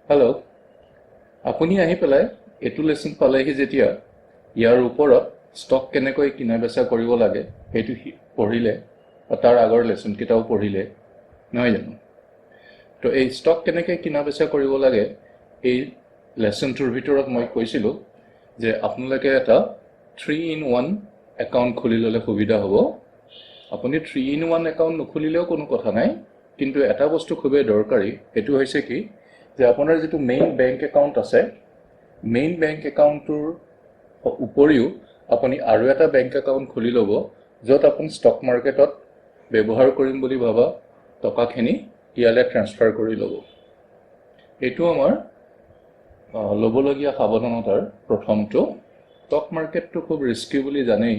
Hello', আপুনি আহি পেলাই এইটো লেচন পালেহি যেতিয়া ইয়াৰ ওপৰত ষ্টক কেনেকৈ কিনা বেচা কৰিব লাগে সেইটো পঢ়িলে বা তাৰ আগৰ লেচনকেইটাও পঢ়িলে, নহয় জানো? তো এই ষ্টক কেনেকৈ কিনা বেচা কৰিব লাগে, এই লেচনটোৰ ভিতৰত মই কৈছিলোঁ যে আপোনালোকে এটা 3 ইন 1 একাউণ্ট খুলি ল'লে সুবিধা হ'ব। আপুনি 3 ইন 1 একাউণ্ট নুখুলিলেও কোনো কথা নাই, কিন্তু এটা বস্তু খুবেই দৰকাৰী। সেইটো হৈছে কি যে আপোনাৰ যিটো মেইন বেংক একাউণ্ট আছে, মেইন বেংক একাউণ্টটোৰ উপৰিও আপুনি আৰু এটা বেংক একাউণ্ট খুলি ল'ব, য'ত আপুনি ষ্টক মাৰ্কেটত ব্যৱহাৰ কৰিম বুলি ভবা টকাখিনি ইয়ালৈ ট্ৰেন্সফাৰ কৰি ল'ব। এইটো আমাৰ ল'বলগীয়া সাৱধানতাৰ প্ৰথমটো। ষ্টক মাৰ্কেটটো খুব ৰিস্কি বুলি জানেই।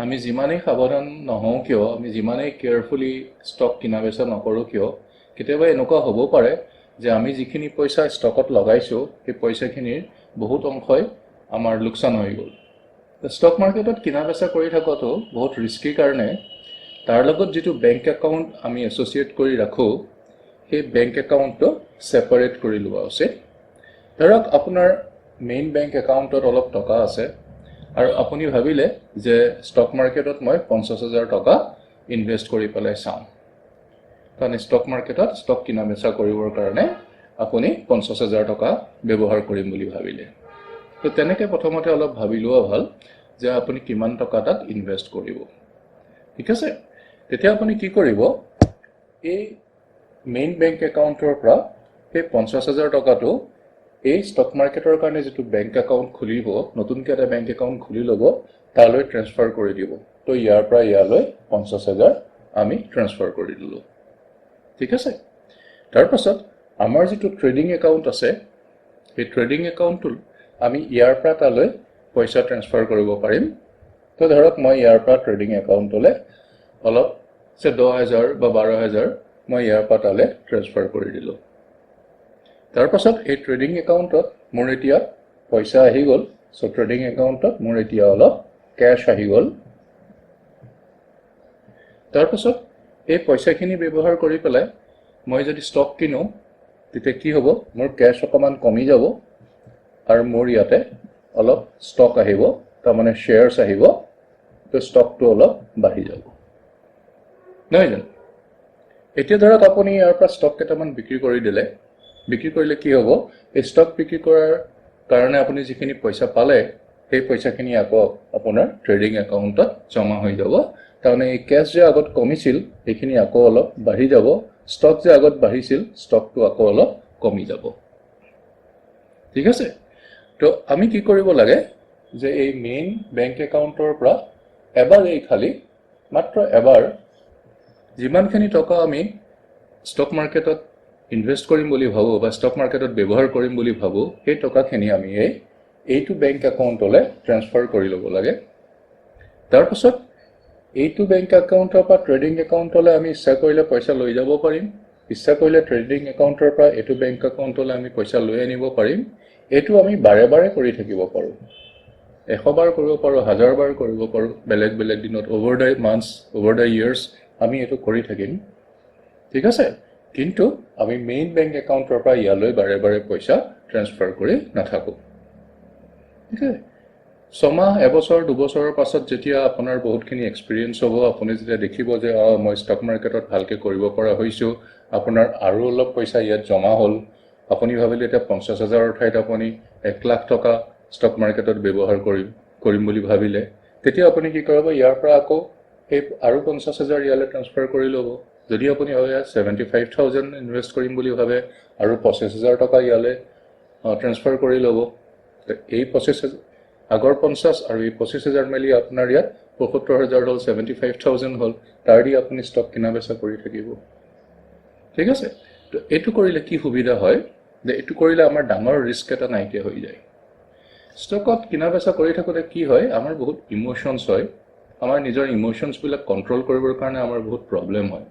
আমি যিমানেই সাৱধান নহওঁ কিয়, আমি যিমানেই কেয়াৰফুলি ষ্টক কিনা বেচা নকৰোঁ কিয়, কেতিয়াবা এনেকুৱা হ'ব পাৰে যে আমি যিখিনি পইচা ষ্টকত লগাইছোঁ, সেই পইচাখিনিৰ বহুত অংশই আমাৰ লোকচান হৈ গ'ল। ষ্টক মাৰ্কেটত কিনা বেচা কৰি থকাটো বহুত ৰিস্কি কাৰণে তাৰ লগত যিটো বেংক একাউণ্ট আমি এছ'চিয়েট কৰি ৰাখোঁ, সেই বেংক একাউণ্টটো ছেপাৰেট কৰি লোৱা উচিত। ধৰক আপোনাৰ মেইন বেংক একাউণ্টত অলপ টকা আছে আৰু আপুনি ভাবিলে যে ষ্টক মাৰ্কেটত মই 50,000 টকা ইনভেষ্ট কৰি পেলাই চাওঁ। কাৰণ ষ্টক মাৰ্কেটত ষ্টক কিনা বেচা কৰিবৰ কাৰণে আপুনি 50,000 টকা ব্যৱহাৰ কৰিম বুলি ভাবিলে। তো তেনেকৈ প্ৰথমতে অলপ ভাবি লোৱা ভাল যে আপুনি কিমান টকা তাত ইনভেষ্ট কৰিব। ঠিক আছে, তেতিয়া আপুনি কি কৰিব? এই মেইন বেংক একাউণ্টৰ পৰা সেই 50,000 টকাটো এই ষ্টক মাৰ্কেটৰ কাৰণে যিটো বেংক একাউণ্ট খুলিব, নতুনকৈ এটা বেংক একাউণ্ট খুলি ল'ব, তালৈ ট্ৰেন্সফাৰ কৰি দিব। তো ইয়াৰ পৰা ইয়ালৈ 50,000 আমি ট্ৰেন্সফাৰ কৰি দিলোঁ, ঠিক আছে। তাৰপাছত আমাৰ যিটো ট্ৰেডিং একাউণ্ট আছে, সেই ট্ৰেডিং একাউণ্টটোত আমি ইয়াৰ পৰা তালৈ পইচা ট্ৰেন্সফাৰ কৰিব পাৰিম। তো ধৰক মই ইয়াৰ পৰা ট্ৰেডিং একাউণ্টলৈ অলপ চে 10,000 বা 12,000 মই ইয়াৰ পৰা তালৈ ট্ৰেন্সফাৰ কৰি দিলোঁ। তাৰপাছত এই ট্ৰেডিং একাউণ্টত মোৰ এতিয়া পইচা আহি গ'ল। চ' ট্ৰেডিং একাউণ্টত মোৰ এতিয়া অলপ কেছ আহি গ'ল। তাৰপাছত এই পইচাখিনি ব্যৱহাৰ কৰি পেলাই মই যদি ষ্টক কিনো, তেতিয়া কি হ'ব? মোৰ কেছ অকণমান কমি যাব আৰু মোৰ ইয়াতে অলপ ষ্টক আহিব, তাৰমানে শ্বেয়াৰ্ছ আহিব। তো ষ্টকটো অলপ বাঢ়ি যাব, নহয় জানো? এতিয়া ধৰক আপুনি ইয়াৰ পৰা ষ্টক কেইটামান বিক্ৰী কৰি দিলে। বিক্ৰী কৰিলে কি হ'ব? এই ষ্টক বিক্ৰী কৰাৰ কাৰণে আপুনি যিখিনি পইচা পালে, সেই পইচাখিনি আকৌ আপোনাৰ ট্ৰেডিং একাউণ্টত জমা হৈ যাব। তাৰমানে এই কেছ যে আগত কমিছিল, সেইখিনি আকৌ অলপ বাঢ়ি যাব। ষ্টক যে আগত বাঢ়িছিল, ষ্টকটো আকৌ অলপ কমি যাব। ঠিক আছে। তো আমি কি কৰিব লাগে যে এই মেইন বেংক একাউণ্টৰ পৰা এবাৰ, এই খালি মাত্ৰ এবাৰ যিমানখিনি টকা আমি ষ্টক মাৰ্কেটত ইনভেষ্ট কৰিম বুলি ভাবোঁ বা ষ্টক মাৰ্কেটত ব্যৱহাৰ কৰিম বুলি ভাবোঁ, সেই টকাখিনি আমি এইটো বেংক একাউণ্টলৈ ট্ৰেন্সফাৰ কৰি ল'ব লাগে। তাৰপাছত এইটো বেংক একাউণ্টৰ পৰা ট্ৰেডিং একাউণ্টলৈ আমি ইচ্ছা কৰিলে পইচা লৈ যাব পাৰিম। ইচ্ছা কৰিলে ট্ৰেডিং একাউণ্টৰ পৰা এইটো বেংক একাউণ্টলৈ আমি পইচা লৈ আনিব পাৰিম। এইটো আমি বাৰে বাৰে কৰি থাকিব পাৰোঁ। 100 বাৰ কৰিব পাৰোঁ, 1000 বাৰ কৰিব পাৰোঁ, বেলেগ বেলেগ দিনত, over the months, over the years আমি এইটো কৰি থাকিম, ঠিক আছে। কিন্তু আমি মেইন বেংক একাউণ্টৰ পৰা ইয়ালৈ বাৰে বাৰে পইচা ট্ৰেন্সফাৰ কৰি নাথাকোঁ, ঠিক আছে। 6 মাহ, এবছৰ, 2 বছৰৰ পাছত যেতিয়া আপোনাৰ বহুতখিনি এক্সপিৰিয়েঞ্চ হ'ব, আপুনি যেতিয়া দেখিব যে অঁ, মই ষ্টক মাৰ্কেটত ভালকৈ কৰিব পৰা হৈছোঁ, আপোনাৰ আৰু অলপ পইচা ইয়াত জমা হ'ল, আপুনি ভাবিলে এতিয়া 50,000ৰ ঠাইত আপুনি 1 লাখ টকা ষ্টক মাৰ্কেটত ব্যৱহাৰ কৰিম বুলি ভাবিলে, তেতিয়া আপুনি কি কৰিব? ইয়াৰ পৰা আকৌ সেই আৰু 50,000 ইয়ালৈ ট্ৰান্সফাৰ কৰি ল'ব। যদি আপুনি ভাবে 75,000 ইনভেষ্ট কৰিম বুলি ভাবে, আৰু 25,000 টকা ইয়ালৈ ট্ৰেন্সফাৰ কৰি ল'ব। এই 25,000, আগৰ 50 আৰু এই 25,000 মিলি আপোনাৰ ইয়াত 75,000 হ'ল, 75,000 হ'ল। তাৰ দি আপুনি ষ্টক কিনা বেচা কৰি থাকিব, ঠিক আছে। তো এইটো কৰিলে কি সুবিধা হয় যে এইটো কৰিলে আমাৰ ডাঙৰ ৰিস্ক এটা নাইকিয়া হৈ যায়। ষ্টকত কিনা বেচা কৰি থাকোঁতে কি হয়, আমাৰ বহুত ইম'শ্যনছ হয়। আমাৰ নিজৰ ইম'শ্যনছবিলাক কণ্ট্ৰল কৰিবৰ কাৰণে আমাৰ বহুত প্ৰব্লেম হয়।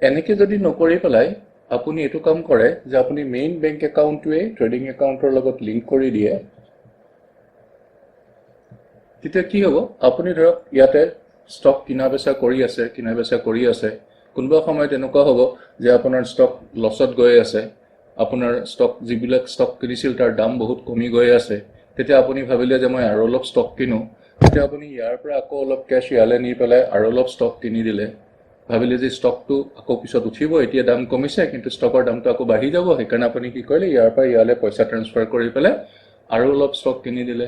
এনেকৈ যদি নকৰি পেলাই আপুনি এইটো কাম কৰে যে আপুনি মেইন বেংক একাউণ্টটোৱে ট্ৰেডিং একাউণ্টৰ লগত লিংক কৰি দিয়ে, তেতিয়া কি হ'ব? আপুনি ধৰক ইয়াতে ষ্টক কিনা বেচা কৰি আছে, কিনা বেচা কৰি আছে, কোনোবা সময়ত এনেকুৱা হ'ব যে আপোনাৰ ষ্টক লছত গৈ আছে, আপোনাৰ ষ্টক যিবিলাক ষ্টক কিনিছিল তাৰ দাম বহুত কমি গৈ আছে। তেতিয়া আপুনি ভাবিলে যে মই আৰু অলপ ষ্টক কিনো। তেতিয়া আপুনি ইয়াৰ পৰা আকৌ অলপ কেছ ইয়ালৈ নি পেলাই আৰু অলপ ষ্টক কিনি দিলে। ভাবিলে যে ষ্টকটো আকৌ পিছত উঠিব, এতিয়া দাম কমিছে কিন্তু ষ্টকৰ দামটো আকৌ বাঢ়ি যাব। সেইকাৰণে আপুনি কি কৰিলে, ইয়াৰ পৰা ইয়ালৈ পইচা ট্ৰেন্সফাৰ কৰি পেলাই আৰু অলপ ষ্টক কিনি দিলে।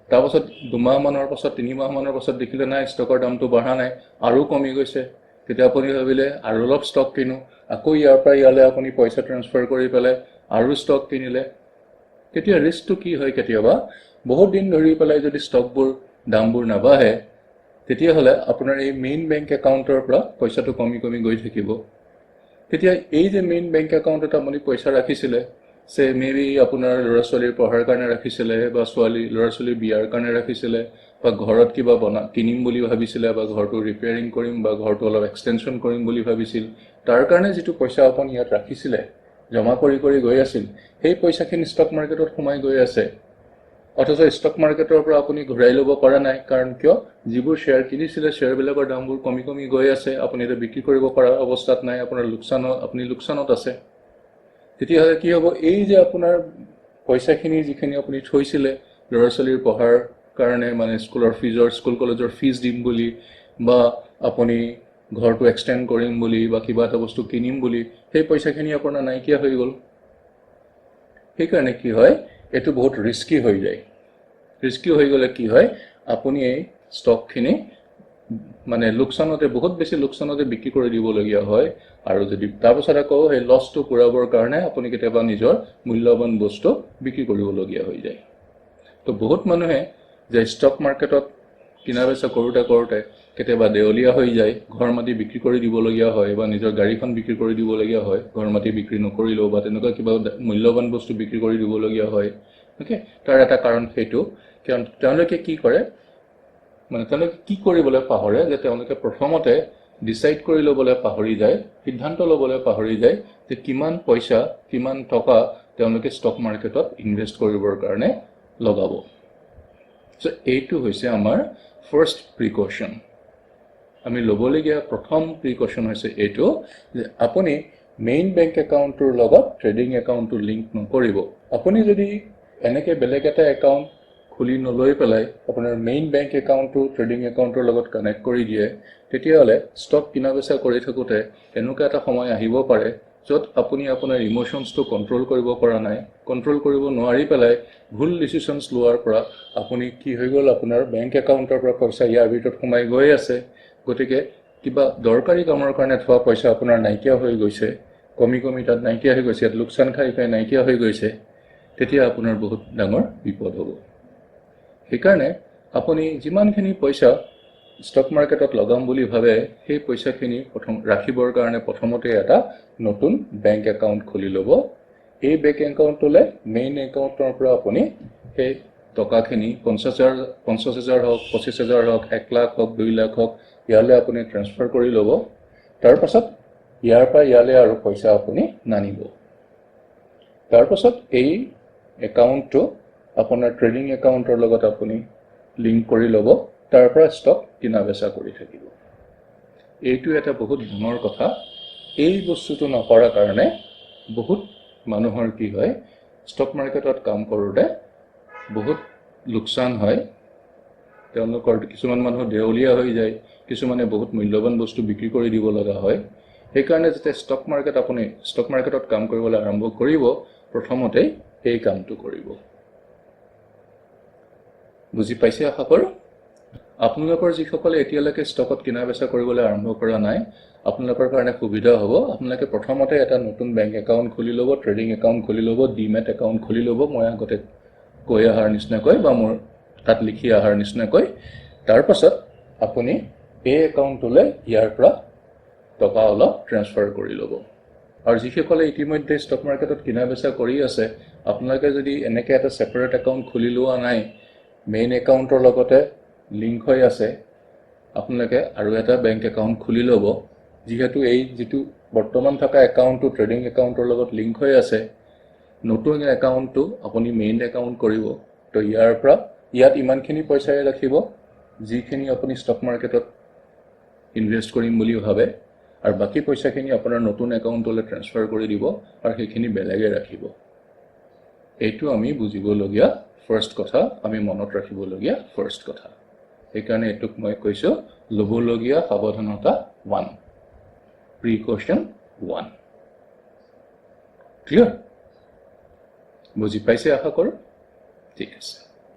তাৰপাছত 2 মাহমানৰ পাছত, 3 মাহমানৰ পাছত দেখিলে নাই, ষ্টকৰ দামটো বঢ়া নাই, আৰু কমি গৈছে। তেতিয়া আপুনি ভাবিলে আৰু অলপ ষ্টক কিনো। আকৌ ইয়াৰ পৰা ইয়ালৈ আপুনি পইচা ট্ৰেন্সফাৰ কৰি পেলাই আৰু ষ্টক কিনিলে। তেতিয়া ৰিস্কটো কি হয়? কেতিয়াবা বহুত দিন ধৰি পেলাই যদি ষ্টকবোৰ দামবোৰ নাবাঢ়ে, তেতিয়াহ'লে আপোনাৰ এই মেইন বেংক একাউণ্টৰ পৰা পইচাটো কমি কমি গৈ থাকিব। তেতিয়া এই যে মেইন বেংক একাউণ্টত আপুনি পইচা ৰাখিছিলে, চে মে বি আপোনাৰ ল'ৰা ছোৱালীৰ পঢ়াৰ কাৰণে ৰাখিছিলে বা ল'ৰা ছোৱালীৰ বিয়াৰ কাৰণে ৰাখিছিলে বা ঘৰত কিবা কিনিম বুলি ভাবিছিলে বা ঘৰটো ৰিপেয়াৰিং কৰিম বা ঘৰটো অলপ এক্সটেনশ্যন কৰিম বুলি ভাবিছিল, তাৰ কাৰণে যিটো পইচা আপুনি ইয়াত ৰাখিছিলে, জমা কৰি কৰি গৈ আছিল, সেই পইচাখিনি ষ্টক মাৰ্কেটত সোমাই গৈ আছে। অথচ ষ্টক মাৰ্কেটৰ পৰা আপুনি ঘূৰাই ল'ব পৰা নাই। কাৰণ কিয়? যিবোৰ শ্বেয়াৰ কিনিছিলে, শ্বেয়াৰবিলাকৰ দামবোৰ কমি কমি গৈ আছে। আপুনি এতিয়া বিক্ৰী কৰিব পৰা অৱস্থাত নাই, আপোনাৰ লোকচানত, আপুনি লোকচানত আছে। তেতিয়াহ'লে কি হ'ব? এই যে আপোনাৰ পইচাখিনি যিখিনি আপুনি থৈছিলে ল'ৰা ছোৱালীৰ পঢ়াৰ কাৰণে, মানে স্কুলৰ ফিজৰ, স্কুল কলেজৰ ফিজ দিম বুলি বা আপুনি ঘৰটো এক্সটেণ্ড কৰিম বুলি বা কিবা এটা বস্তু কিনিম বুলি, সেই পইচাখিনি আপোনাৰ নাইকিয়া হৈ গ'ল। সেইকাৰণে কি হয়, এইটো বহুত ৰিস্কি হৈ যায়। ৰিস্কি হৈ গ'লে কি হয়, আপুনি এই ষ্টকখিনি মানে লোকচানতে, বহুত বেছি লোকচানতে বিক্ৰী কৰি দিবলগীয়া হয়। আৰু যদি তাৰপাছত আকৌ সেই লছটো পূৰাবৰ কাৰণে আপুনি কেতিয়াবা নিজৰ মূল্যৱান বস্তু বিক্ৰী কৰিবলগীয়া হৈ যায়। তো বহুত মানুহে যে ষ্টক মাৰ্কেটত কিনা বেচা কৰোঁতে কৰোঁতে কেতিয়াবা দেউলীয়া হৈ যায়, ঘৰ মাটি বিক্ৰী কৰি দিবলগীয়া হয় বা নিজৰ গাড়ীখন বিক্ৰী কৰি দিবলগীয়া হয়, ঘৰ মাটি বিক্ৰী নকৰিলেও বা তেনেকুৱা কিবা মূল্যৱান বস্তু বিক্ৰী কৰি দিবলগীয়া হয়, অ'কে, তাৰ এটা কাৰণ সেইটো। কাৰণ তেওঁলোকে কি কৰে, মানে তেওঁলোকে কি কৰিবলৈ পাহৰে যে তেওঁলোকে প্ৰথমতে ডিচাইড কৰি ল'বলৈ পাহৰি যায়, সিদ্ধান্ত ল'বলৈ পাহৰি যায় যে কিমান পইচা, কিমান টকা তেওঁলোকে ষ্টক মাৰ্কেটত ইনভেষ্ট কৰিবৰ কাৰণে লগাব। চ' এইটো হৈছে আমাৰ ফাৰ্ষ্ট প্ৰিকশ্যন। আমি ল'বলগীয়া প্ৰথম প্ৰিকশ্যন হৈছে এইটো যে আপুনি মেইন বেংক একাউণ্টটোৰ লগত ট্ৰেডিং একাউণ্টটো লিংক নকৰিব। আপুনি যদি এনেকৈ বেলেগ এটা একাউণ্ট খুলি নলৈ পেলাই আপোনাৰ মেইন বেংক একাউণ্টটো ট্ৰেডিং একাউণ্টৰ লগত কানেক্ট কৰি দিয়ে, তেতিয়াহ'লে ষ্টক কিনা বেচা কৰি থাকোঁতে এনেকুৱা এটা সময় আহিব পাৰে য'ত আপুনি আপোনাৰ ইম'শ্যনছটো কণ্ট্ৰল কৰিব পৰা নাই। কণ্ট্ৰল কৰিব নোৱাৰি পেলাই ভুল ডিচিশ্যনছ লোৱাৰ পৰা আপুনি কি হৈ গ'ল, আপোনাৰ বেংক একাউণ্টৰ পৰা পইচা ইয়াৰ ভিতৰত সোমাই গৈ আছে। গতিকে কিবা দৰকাৰী কামৰ কাৰণে থোৱা পইচা আপোনাৰ নাইকিয়া হৈ গৈছে, কমি কমি তাত নাইকিয়া হৈ গৈছে, ইয়াত লোকচান খাই খাই নাইকিয়া হৈ গৈছে। তেতিয়া আপোনাৰ বহুত ডাঙৰ বিপদ হ'ব। সেইকাৰণে আপুনি যিমানখিনি পইচা ষ্টক মাৰ্কেটত লগাম বুলি ভাবে, সেই পইচাখিনি প্ৰথম ৰাখিবৰ কাৰণে প্ৰথমতে এটা নতুন বেংক একাউণ্ট খুলি ল'ব। এই বেংক একাউণ্টটোলৈ মেইন একাউণ্টৰ পৰা আপুনি সেই টকাখিনি, 50,000, 50,000 হওক, 25,000 হওক, 1 লাখ হওক, 2 লাখ হওক, ইয়ালৈ আপুনি ট্ৰেন্সফাৰ কৰি ল'ব। তাৰপাছত ইয়াৰ পৰা ইয়ালৈ আৰু পইচা আপুনি নানিব। তাৰপাছত এই একাউণ্টটো আপোনাৰ ট্ৰেডিং একাউণ্টৰ লগত আপুনি লিংক কৰি ল'ব। তাৰ পৰা ষ্টক কিনা বেচা কৰি থাকিব। এইটো এটা বহুত ডাঙৰ কথা। এই বস্তুটো নকৰাৰ কাৰণে বহুত মানুহৰ কি হয়, ষ্টক মাৰ্কেটত কাম কৰোঁতে বহুত লোকচান হয় তেওঁলোকৰ। কিছুমান মানুহ দেউলীয়া হৈ যায়, কিছুমানে বহুত মূল্যৱান বস্তু বিক্ৰী কৰি দিব লগা হয়। সেইকাৰণে যেতিয়া ষ্টক মাৰ্কেট আপুনি ষ্টক মাৰ্কেটত কাম কৰিবলৈ আৰম্ভ কৰিব, প্ৰথমতে এই কামটো কৰিব। বুজি পাইছে আশা কৰোঁ। আপোনালোকৰ যিসকলে এতিয়ালৈকে ষ্টকত কিনা বেচা কৰিবলৈ আৰম্ভ কৰা নাই, আপোনালোকৰ কাৰণে সুবিধা হ'ব। আপোনালোকে প্ৰথমতে এটা নতুন বেংক একাউণ্ট খুলি ল'ব, ট্ৰেডিং একাউণ্ট খুলি ল'ব, ডিমেট একাউণ্ট খুলি ল'ব, মই আগতে কৈ অহাৰ নিচিনাকৈ বা মোৰ তাত লিখি অহাৰ নিচিনাকৈ। তাৰপাছত আপুনি এই একাউণ্টটোলৈ ইয়াৰ পৰা টকা অলপ ট্ৰেন্সফাৰ কৰি ল'ব। আৰু যিসকলে ইতিমধ্যে ষ্টক মাৰ্কেটত কিনা বেচা কৰি আছে, আপোনালোকে যদি এনেকৈ এটা ছেপাৰেট একাউণ্ট খুলি লোৱা নাই, মেইন একাউণ্টৰ লগতে লিংক হৈ আছে, আপোনালোকে আৰু এটা বেংক একাউণ্ট খুলি ল'ব। যিহেতু এই যিটো বৰ্তমান থকা একাউণ্টটো ট্ৰেডিং একাউণ্টৰ লগত লিংক হৈ আছে, নতুন একাউণ্টটো আপুনি মেইন একাউণ্ট কৰিব। তো ইয়াৰ পৰা ইয়াত ইমানখিনি পইচাই ৰাখিব যিখিনি আপুনি ষ্টক মাৰ্কেটত ইনভেষ্ট কৰিম বুলি ভাবে। আৰু বাকী পইচাখিনি আপোনাৰ নতুন একাউণ্টলৈ ট্ৰেন্সফাৰ কৰি দিব আৰু সেইখিনি বেলেগে ৰাখিব। এইটো আমি বুজিবলগীয়া ফাৰ্ষ্ট কথা, আমি মনত ৰাখিবলগীয়া ফাৰ্ষ্ট কথা। সেইকাৰণে এইটোক মই কৈছোঁ ল'বলগীয়া সাৱধানতা ওৱান, প্ৰিকশ্যন ওৱান। ক্লিয়াৰ? বুজি পাইছে আশা কৰোঁ। ঠিক আছে।